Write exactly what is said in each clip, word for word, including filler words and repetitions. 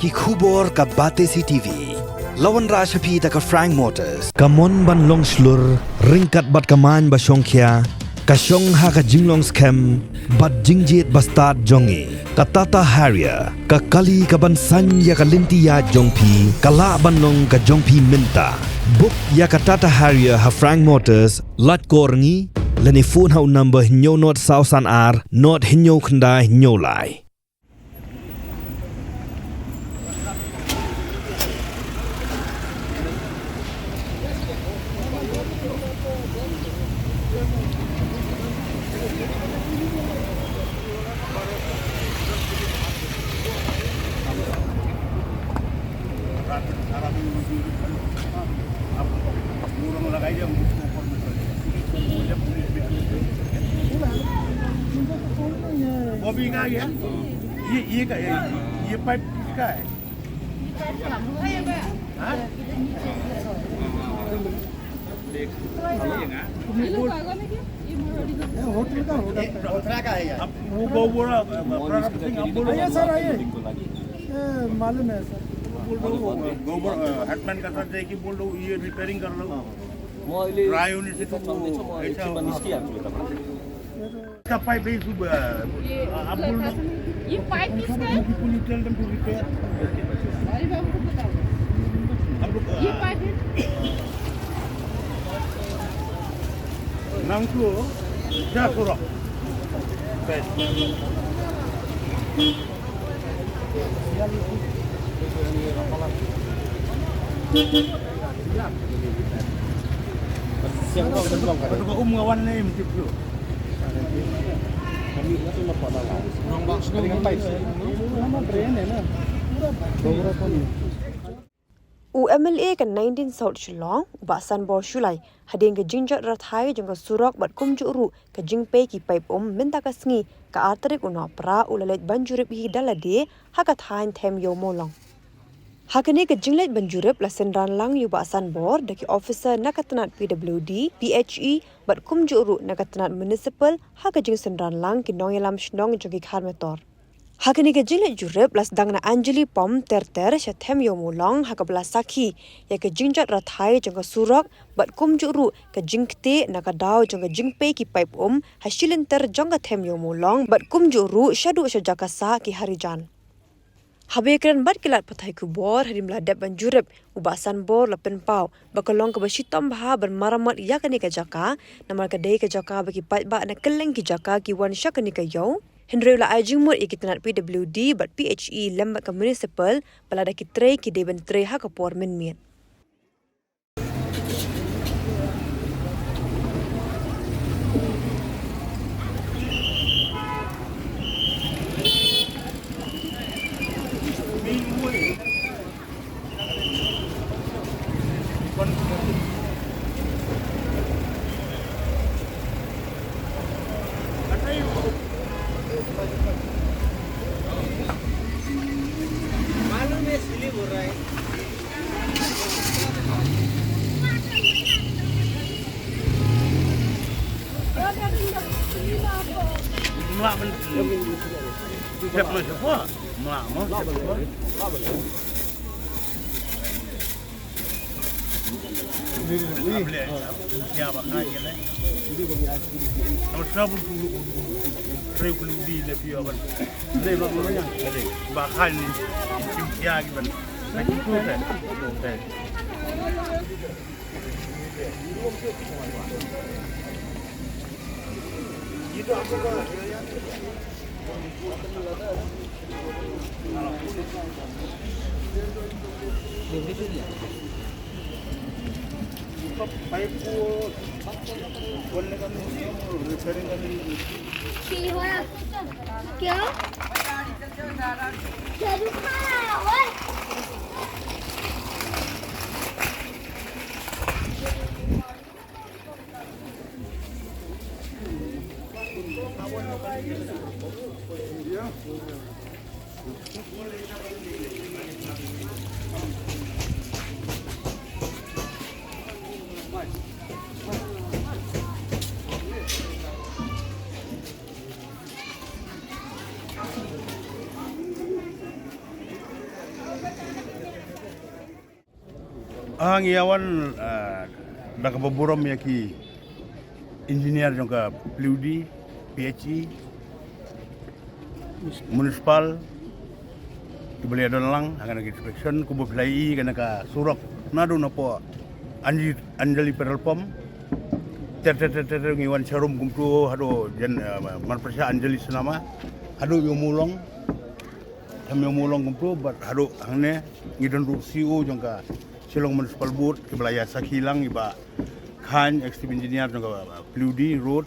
Ki khubor ka Batesi T V. La wanrah sha phi da ka Frank Motors. Ka mon ban long shlur, ryngkat bad ka main ba shongkhia, ka shong ha ka jinglong skhem bad jingjied ba stad jong ngi. Ka Tata Harrier, ka kali ka ban saiñ ïa ka lynti ïaid jong phi, ka lah ban long ka jong phi mynta. Book ïa ka Tata Harrier ha Frank Motors, lait kor ngi, lane phone ha u number hynñiew nod saw san ar, nod hynñiew khyndai hynñiew lai. वो भी का है, ये, ये का है, ये पाइप का है। हाँ? ये होटल का होटल। होटल का है यार। अब वो, वो बोला, प्रताप सिंह, आप बोलो। आइए सर, आइए। ये मालूम है सर। बोल दो, वो गोबर, अ, हेडमैन का साथ जाके बोल दो, ये रिपेयरिंग कर लो। ड्राई होने से तो वो ऐसा। इसका पाइप है, सुबह, ये आप बोल दो। ये पाइप किसका है? Can you tell them to repair? अरे बाबू को बताओ। आप लोग, ये पाइप है। Nangtu, dah, suruh. Baik. Siang kau, siang kau. Kau um kawan ni, mesti tu. Kami tu nampak dalam. Orang bak sini. Nama brand ni, nah? Pura bak. Dua belas tahun. U M L A ka nineteen South Shillong, u Bah Sanbor Shullai, hadien ka jingjot rathai jong ka surok bad kumjuh ruh ka jingpei ki paip um mynta ka sngi ka ar tarik u Nohprah u la leit ban jurip hi da lade ha ka thaiñ Them Ïew Mawlong. Ha kane ka jingleit ban jurip la synran lang ïa u Bah Sanbor da ki officer na ka tnat P W D, P H E bad kumjuh ruh na ka tnat municipal ha ka jingsynran lang ki nongïalam shnong jong ki khar metor. Ha kane ka jingleit jurip la sdang na Anjali Pom ter ter sha Them Ïew Mawlong ha kaba la sakhi ïa ka jingjot rathai jong ka surok bad kumjuh ruh ka jingktieh na ka daw jong ka jingpei ki paip um ha shilynter jong ka Them Ïew Mawlong bad kumjuh ruh shaduh sha jaka sah ki Harijan. Haba ïakren bad ki lad pathai khubor hadien ba la dep ban jurip, u Bah Sanbor la pynpaw ba ka long kaba shitom bha ban maramot ïa kane ka jaka, namar ka dei ka jaka ba ki paidbah na kylleng ki jaka ki wan sha kane ka ïew. Hynrei u la ai jingmut ïa ki tnat P W D bad P H E lem bad ka municipal ba lada ki trei ki dei ban trei ha ka por mynmiet. Ah, ngi ïa wan, ah, da kaba burom ïa ki engineer jong ka P W D, P H E, municipal, kiba la ïa don lang ha kane ka inspection, kumba phi la ïohi kane ka surok naduh napoh Anji-, Anjali petrol pump. Ter ter ter ter ter, ngi wan sharum kumto haduh jan, eh, man pyrshah Anjali Cinema haduh Ïew Mawlong. Tam Ïew Mawlong kumto bad haduh hangne ngi don ruh C O jong ka Shillong Municipal Board, kiba la ïa sakhi lang, i Bah Khan, executive engineer jong ka P W D road,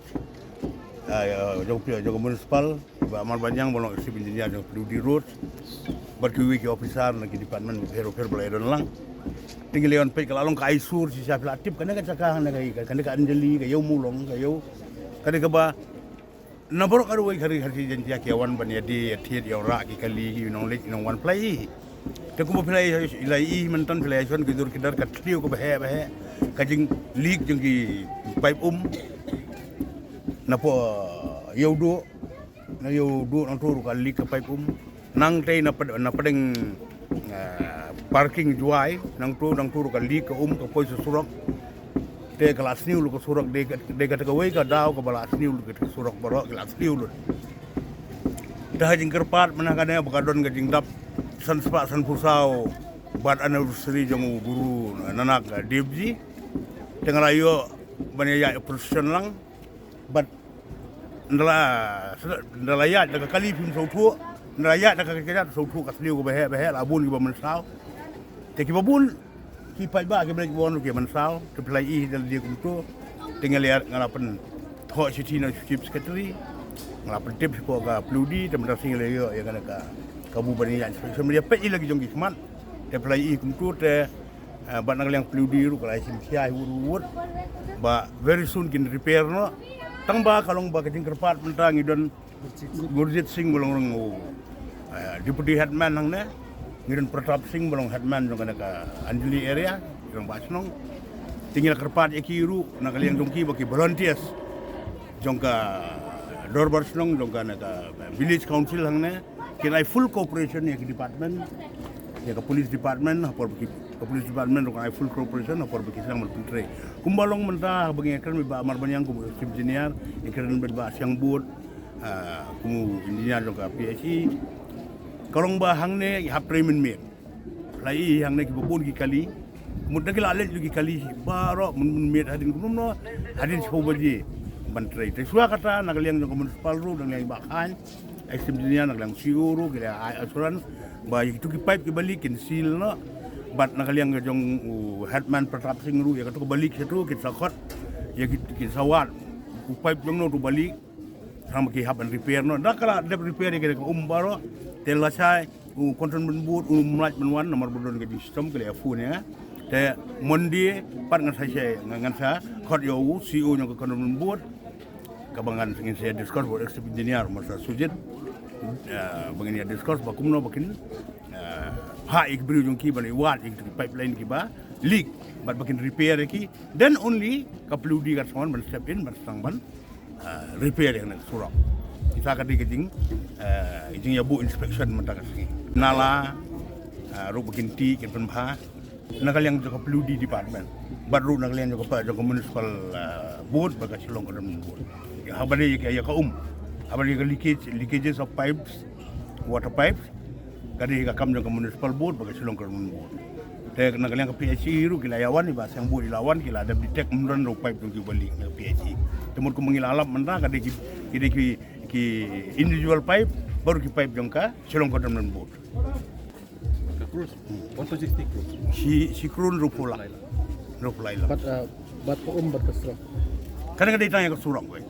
eh, jong, jong ka municipal, i Bah Amar Baniang ba long executive engineer jong ka P W D road, bad kiwei ki officer na ki department bapher bapher ba la ïa don lang. Te ngi la ïa wan peit, ka la long ka eyesore shisha. Phi la tip kane ka jaka, kane ka, kane ka Anjali, ka Ïew Mawlong, ka Ïew, kane kaba na baroh kawei ka ri, ka ri Jaiñtia ki ïa wan ban ïa die ïa thied ïa rah ki kali, ki nongleit ki nongwan, phi la ïohi. Te kumba phi la ïohi, phi la ïohi mynta, phi la ïohi shon ki dur ki dar, ka thliew kaba heh ba heh, ka jing leak jong ki pipe um. Napoh Ïewduh, na Ïewduh nangto ruh ka leak ka pipe um. Nangtei na pd-, na pdeng, eh, parking Jowai, nangto, nangto ruh ka leak ka um, ka poi sha surok. Te ka la sniew lut ka surok, dei ka, dei kata kawei ka daw kaba la sniew lut ka surok baroh, ka la sniew lut. Te ha jingkyrpad mynta kane ba ka don ka jingdap san spah sanphew saw birth anniversary jong u Guru Nanak Dev Ji. Te nga la ïoh ban ïa ïaid procession lang. Bad ynda la, ynda la ïaid da ka kali phim sngewthuh, ynda la ïaid da ka kali sngewthuh, ka thliew kaba heh ba heh, la bun kiba mynsaw. Te kiba bun ki paidbah kiba leit ban ruh ki mynsaw. Te phi la ïohi da lade kumto. Te nga la, nga la pynthoh shithi na Chief Secretary, nga la pyntip shapoh ka P W D, te mynta shisha nga la ïoh ïa kane ka kabu ban ïa inspection, ïa peit ïa la ki jong ki khmat. Te phi la ïohi kumto te Eh, bad na ka liang P W D ruh ka la ïa shim khia hi wut wut ba very soon kin repair noh. Tang ba ka long ba ka jingkyrpad mynta ngi don Gurjit Singh ba long, long u, eh, deputy headman hangne. Ngi don Pratap Singh ba long headman jong kane ka Anjali area, jong Bah Shnong. Te ngi la kyrpad ïa ki ruh na ka liang jong ki ba ki volunteers jong ka Dorbar Shnong, jong kane ka village council hangne. Kin ai full cooperation ïa ki department, ïa ka police department, ha por ba ki, ka police department ruh kan ai full cooperation ha por ba ki sdang ban pyntrei. Kumba long mynta ba ngi ïa kren bad Bah Amar Baniang kum u chief engineer, ïa kren bad Bah Siang Bud, ah, kum u engineer jong ka P H E. Ka long ba hangne hap trei mynmiet. La ïohi hangne kiba bun ki kali. Mut da ki la leit lut ki kali baroh myn, mynmiet hadien kumno, hadien shiphew baje ban trei. Te shuwa kata na ka liang jong ka municipal ruh, na ka liang i Bah Khan, ex engineer, na ka liang C O ruh, ki la ai assurance ba ïa kito ki pipe kiba leak kin seal noh. Bad na ka liang jong u headman Pratap Singh ruh, ïa kato kaba leak shato kin sa khot, ïa ki, kin sa wad u pipe jong no to ba leak. Tang ba ki hap ban repair noh. Da ka la dep repair ïa ka um baroh, te lashai u Cantonment Board um lah ban wan namar ba don ka jingshitom, ki la ïa phone ïa nga. Te Monday pat ngan sa shai, ngan, ngan sa khot ïa u C O jong ka Cantonment Board, kaba ngan, ngin sa ïa discuss bad executive engineer, Mister Sujit. Eh, ba ngin ïa discuss ba kumno ba kin, eh, phah ïa ki briew jong ki ban ïa wad ïa ki pipeline kiba leak bad ba kin repair ïa ki. Then only ka P W D kan sa wan ban step in, ban sdang ban ah, repair ïa kane ka surok. Kita ka dei ka jing, ah, jingïabuh inspection mynta ka sngi. Nala, ah, ruh ba kin tih, kin pynbha na ka liang jong ka P W D department. Bad ruh na ka liang jong ka, jong ka municipal, ah, board bad ka Shillong Cantonment Board. Ïa, haba dei ïa ka, ïa ka um, haba dei ïa ka leakage, leakages of pipes, water pipes, ka dei ka kam jong ka municipal board bad ka Shillong Cantonment Board. Te na ka liang ka P H E ruh ki la ïa wan, i Bah Siang Bud i la wan, ki la dep detect ym don ruh pipe jong ki ba leak na ka P H E. Te mut kumba ngi la lap mynta ka dei ki, ki dei ki, ki individual pipe, baroh ki pipe jong ka Shillong Cantonment Board. Ka crore, one point six three crore. Shi, shi crore ruh pula. Ruh pula ila. Bad, uh, bad ka um bad ka surok. Kane ka dei tang ïa ka surok wei.